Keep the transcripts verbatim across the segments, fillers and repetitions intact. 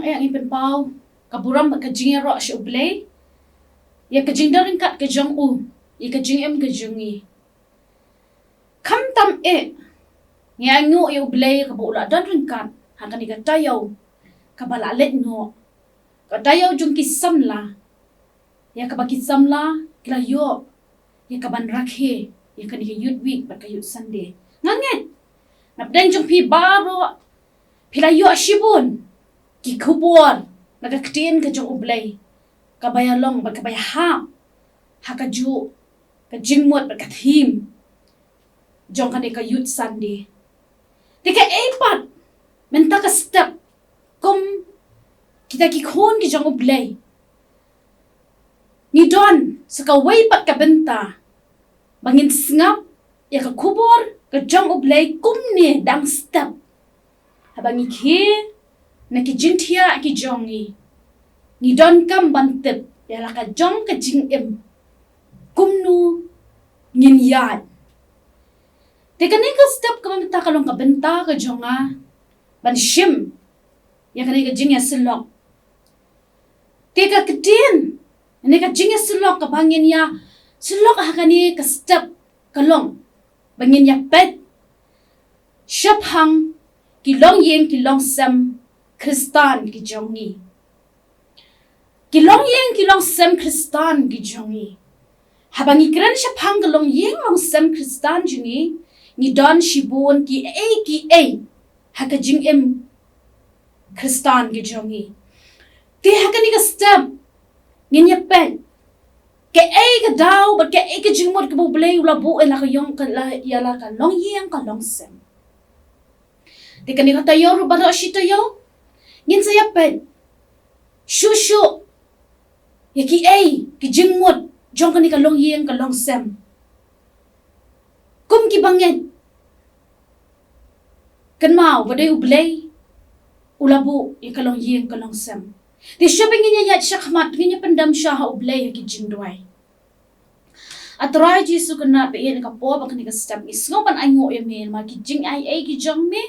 Ïa ngi pynpaw ka burom bad ka jingïaroh sha U Blei ïa ka jingdon ryngkat ka jong u ïa ka jingim ka jong ngi. Khamtam eh, ngi ainguh ïa U Blei kaba u la don ryngkat ha kane ka taïew kaba la leit noh, ka taïew jong ki samla, ïa kaba ki samla ki la ïoh ïa kaban rakhe ïa kane ka Youth Week bad ka Youth Sunday. Nga ngeit na pdeng jong phi baroh phi la ïoh shibun ki khubor na ka ktien ka jong U Blei kaba ïalong bad kaba ïahap ha kajuh ka jingmut bad ka theme jong kane ka Youth Sunday. Te kaei pat mynta ka step kum kita ki khun ki jong U Blei, ngi don sa kawei pat ka bynta ba ngin sngap ïa ka khubor ka jong U Blei kumne dang step. Haba ngi khie na ki jingthiah ki jong ngi, ngi donkam ban tip ïa la ka jong ka jingim kumno ngin ïaid. Te kane ka step kaba mynta ka long ka bynta ka jong nga ban shim ïa kane ka jingïasyllok. Te ka ktien kane ka jingïasyllok kaba ngin ïasyllok ha kane ka step ka long ba ngin ïapeit shaphang ki longïing ki longsem Khristan ki jong ngi. Ki longïing ki longsem Khristan ki jong ngi. Haba ngi kren shaphang ki longïing longsem Khristan jong ngi, ngi don shibun kiei kiei ha ka jingim Khristan ki jong ngi. Te ha kane ka step ngin ïapeit kaei ka daw bad kaei ka jingmut kaba U Blei u la buh ïa la ka ïong ka la, ïa la ka longïing ka longsem. Te kane ka taïew ruh baroh shi taïew ngin sa ïapeit shuh shuh ïa kiei ki jingmut jong kane ka longïing ka longsem. Kum kiba ngeit, kynmaw ba dei U Blei u la buh ïa ka longïing ka longsem. Te shuh ba ngin ïa ïaid shakhmat ngin ïa pyndem sha ha U Blei ha ki jingduwai. A Trai Jisu Kynrad, ba ïa kane ka por bad kane ka step ngi sngew ban ainguh ïa me namar ki jingai ei ki jong me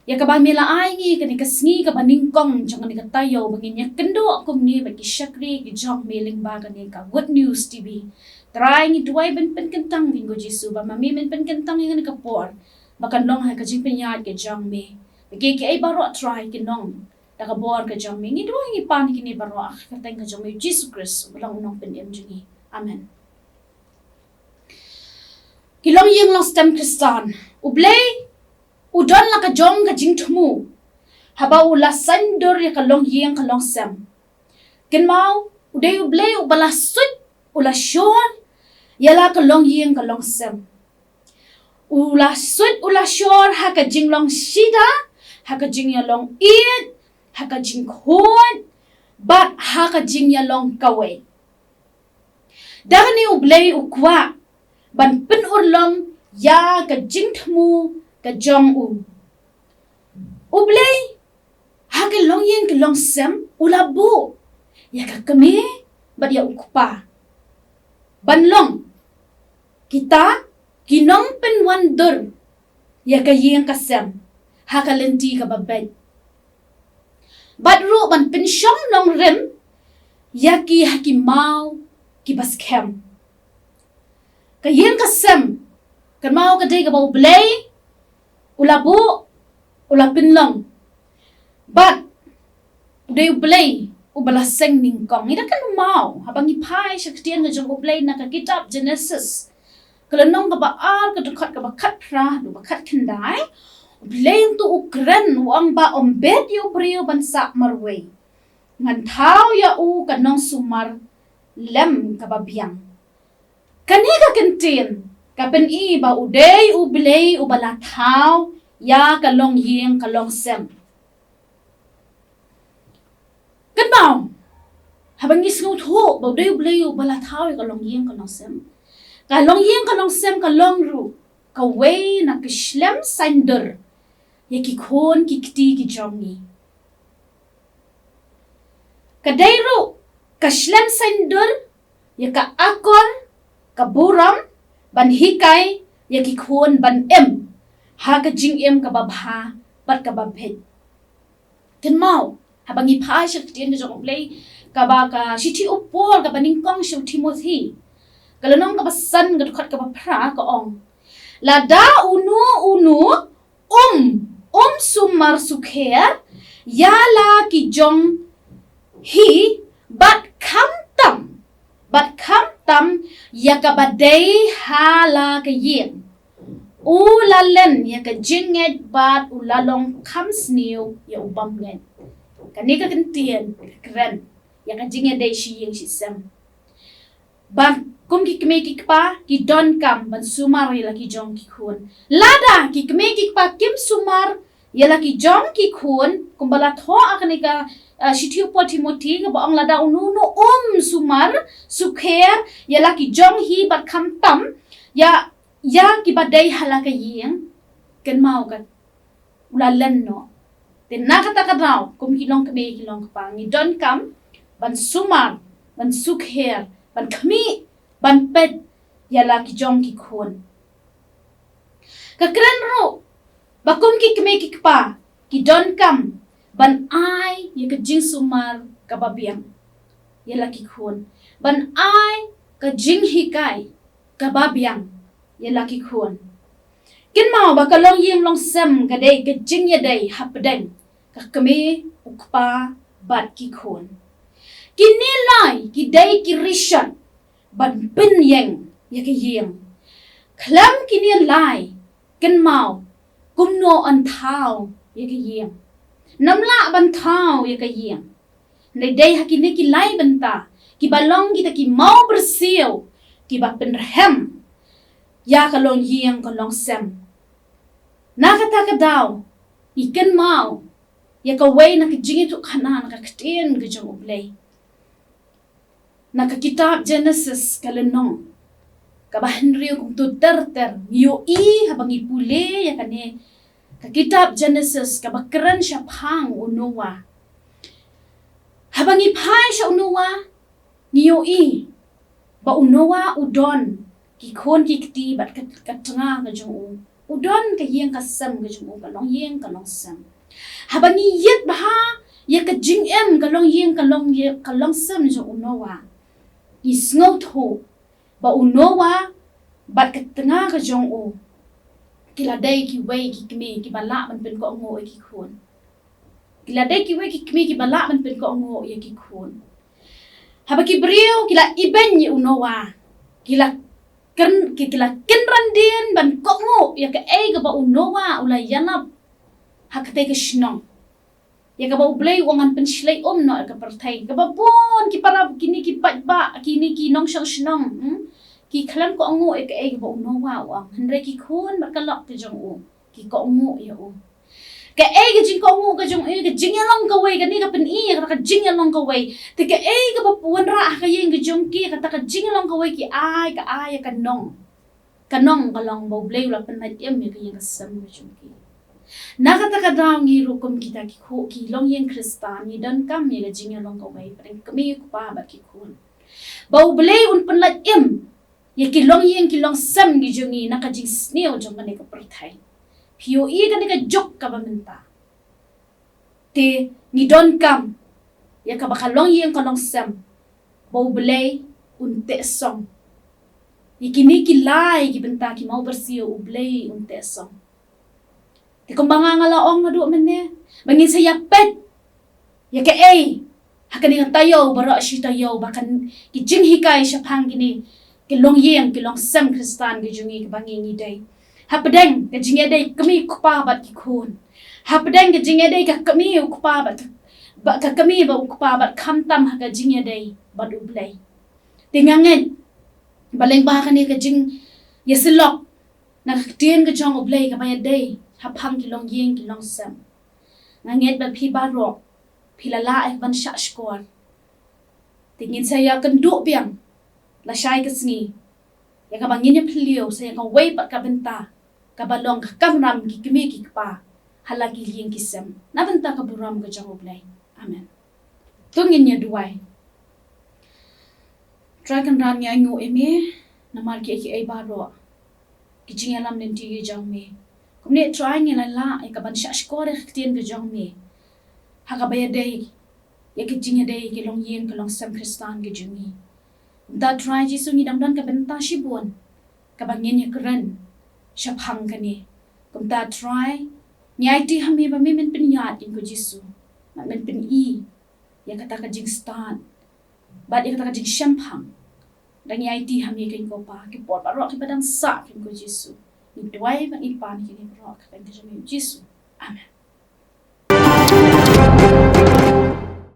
ïa kaba me la ai ngi kane ka sngi kaba nyngkong jong kane ka taïew ba ngin ïakynduh kumne bad ki shakri ki jong me lyngba kane ka Good News T V. Trai ngi duwai ban pynkyntang ïa ngi ko Jisu ba ma me men pynkyntang ïa kane ka por ba kan long ha ka jingpynïaid ka jong me. Ba kiei kiei baroh Trai kin long da ka bor ka jong me. Ngi duwai ngi pan ïa kine baroh ha ka kyrteng ka jong me Jisu Khrist uba long u nongpynim jong ngi. Amen. Ki longïing longsem Khristan. U Blei u don la ka jong ka jingthmu haba u la saiñdur ïa ka longïing ka longsem. Kynmaw u dei U Blei uba la suit u la shor ïa la ka longïing ka longsem. U la suit u la shor ha ka jinglong shida, ha ka jingïalong ïeit, ha ka jingkhuid bad ha ka jingïalong kawei. Da kane U Blei u kwah ban pynurlong ïa ka jingthmu ka jong u. U Blei ha ka longïing ka longsem u la buh ïa ka kmie bad ïa u kpa ban long kita ki nongpynwandur ïa ka ïing ka sem ha ka lynti kaba beit. Bad ruh ban pynshong nongrim ïa ki ha ki maw kiba skhem. Ka ïing ka sem, kynmaw ka dei kaba U Blei u la buh, u la pynlong. Bad u dei U Blei uba la seng nyngkong. Ngi da kynmaw haba ngi phai sha ka ktien ka jong U Blei na ka kitab Genesis, ka lynnong kaba ar, ka dkhot kaba khatphra haduh ba khatkhyndai. U Blei uto u kren, u ong ba ym bit ïa u briew ban sah marwei. Ngan thaw ïa u ka nongsumar lem kaba biang. Kane ka kyntien ka pyni ba u dei U Blei uba la thaw ïa ka longïing ka longsem. Kynmaw, haba ngi sngewthuh ba u dei U Blei uba la thaw ïa ka longïing ka longsem, ka longïing ka longsem ka long ruh kawei na ka shlem saiñdur ïa ki khun ki kti ki jong ngi. Ka dei ruh ka shlem saiñdur ïa ka akor ka burom ban hikai ïa ki khun ban im ha ka jingim kaba bha bad kaba beit. Kynmaw, Haba ngi phai sha ka ktien ka jong U Blei, kaba ka shithi u Paul kaba nyngkong sha u Timothi, ka lynnong kaba san, ka dkhot kaba phra, ka ong: Lada uno uno um, um sumar sukher ïa la ki jong hi, bad khamtam, bad khamtam ïa kaba dei ha la ka ïing, u la len ïa ka jingngeit bad u la long kham sniew ïa u bymngeit. Kane ka ktien ka kren ïa ka jingïadei shi ïing shi sem. Ba kum ki kmie ki kpa ki donkam ban sumar ïa la ki jong ki khun. Lada ki kmie ki kpa kim sumar ïa la ki jong ki khun, kumba la thoh ha kane ka, uh, shithi u Paul Timothi, kaba ong lada uno uno um sumar sukher ïa la ki jong hi bad khamtam ïa, ïa kiba dei ha la ka ïing, kynmaw ka u la len noh. Te na kata ka daw, kum ki long kmie ki long kpa, ngi donkam ban sumar, ban sukher, ban khmih, ban peit ïa la ki jong ki khun. Ka kren ruh ba kum ki kmie ki kpa ki donkam ban ai ïa ka jingsumar kaba biang ïa la ki khun, ban ai ka jinghikai kaba biang ïa la ki khun. Kynmaw ba ka longïing longsem ka dei ka jingïadei hapdeng ka kmie, u kpa bad ki khun. Kine lai ki dei ki rishot ban pynïeng ïa ka ïing. Khlem kine lai, kynmaw kumno yn thaw ïa ka ïing. Ym lah ban thaw ïa ka ïing. Hynrei dei ha kine ki lai bynta kiba long kita ki mawbyrsiew kiba pynrhem ïa ka longïing ka longsem. Na kata ka daw, ngi kynmaw ïa kawei na ka jingïathuhkhana na ka ktien ka jong U Blei. Na ka kitab Genesis ka lynnong kaba hynriew, kumto ter ter ngi ïohi, haba ngi pule ïa kane ka kitab Genesis kaba kren shaphang u Noah. Haba ngi phai sha u Noah, ngi ïohi ba u Noah u don ki khun ki kti bad ka, ka tnga ka jong u. U don ka ïing ka sem ka jong u, ka longïing ka longsem. Haba ngi ïit bha ïa ka jingim ka longïing ka long, ka longsem jong u Noah, ngi sngewthuh ba u Noah bad ka tnga ka jong u ki la dei kiwei ki kmie kiba lah ban pynkohnguh ïa ki khun. Ki la dei kiwei ki kmie kiba lah ban pynkohnguh ïa ki khun. Haba ki briew ki la ibeiñ ïa u Noah, ki la kyn, ki, ki la kynran dien ban kohnguh ïa kaei kaba u Noah u la ïalap ha katei ka shnong, ïa kaba U Blei u ong ngan pynshlei um noh ïa ka pyrthei. Kaba bun ki para, kine ki paidbah, kine ki nongshong shnong, hmm, ki khlem kohnguh ïa kaei kaba u Noah u ong. Hynrei ki khun bad ka lok ka jong u ki kohnguh ïa u. Kaei ka jingkohnguh ka jong u, ka jingïalong kawei, kane ka pyni ïa kata ka jingïalong kawei. Te kaei kaba wanrah ha ka ïing ka jong ki, kata ka jingïalong kawei, ki ai, ka ai ïa ka nong. Ka nong ka long ba U Blei u la pynlait im ïa ka ïing ka sem ka jong ki. Na kata ka daw ngi ruh kum kita ki khuh, ki longïing Khristan, ngi donkam ïa ka jingïalong kawei hapdeng kmie, u kpa bad ki khun, ba U Blei un pynlait im ïa ki longïing ki longsem ki jong ngi na ka jingsniew jong kane ka pyrthei. Phi ïohi kane ka juk kaba mynta. Te ngi donkam ïa kaba ka longïing ka longsem ba U Blei un teh song. Ïa kine ki lai ki bynta ki mawbyrsiew U Blei un teh song. Te kumba nga, nga la ong naduh mynne, ba ngin sa ïa peit ïa kaei ha kane ka taïew baroh shi taïew, ba kan ki jinghikai shaphang kine ki longïing ki longsem Khristan ki jong ngi kaba ngi, ngi dei. Hapdeng ka jingïadei kmie u kpa bad ki khun. Hapdeng ka jingïadei ka kmie u kpa bad ka, ba ka kmie bad u kpa, bad khamtam ha ka jingïadei bad U Blei. Te nga ngeit ba lyngba kane ka jingïasyllok na ka ktien ka jong U Blei kaba ïadei shaphang ki longïing ki longsem, nga ngeit ba phi baroh phi la lah ïa ka ban shah shkor. Te ngin sa ïa kynduh biang lashai ka sngi ïa kaba ngin ïa phylliew sa ïa kawei pat ka bynta kaba long ka kamram ki kmie ki kpa ha la ki ïing ki sem, na bynta ka burom ka jong U Blei. Amen. To ngin ïa duwai. Trai Kynrad, ngi ainguh ïa me namar kiei kiei baroh ki jingïalam lynti ki jong me. Kumne Trai ngi la lah ïa ka ban shah shkor ïa ka ktien ka jong me. ha kaba ïadei ïa ka jingïadei ki longïing ki longsem Khristan ki jong ngi. Kumta Trai Jisu ngi dang don ka bynta shibun kaba ngin ïakren shaphang kane. Kumta Trai ngi aiti ha me ba me men pynïaid ïa ngi ko Jisu. Ba men pyni ïa kata ka jingstad bad ïa kata ka jingshemphang. Dang ngi aiti ha me ko Pa, ki por baroh kiba dang sah ko Jisu. Ngi duwai bad ngi pan kine baroh ha ka kyrteng ka jong me Jisu. Amen.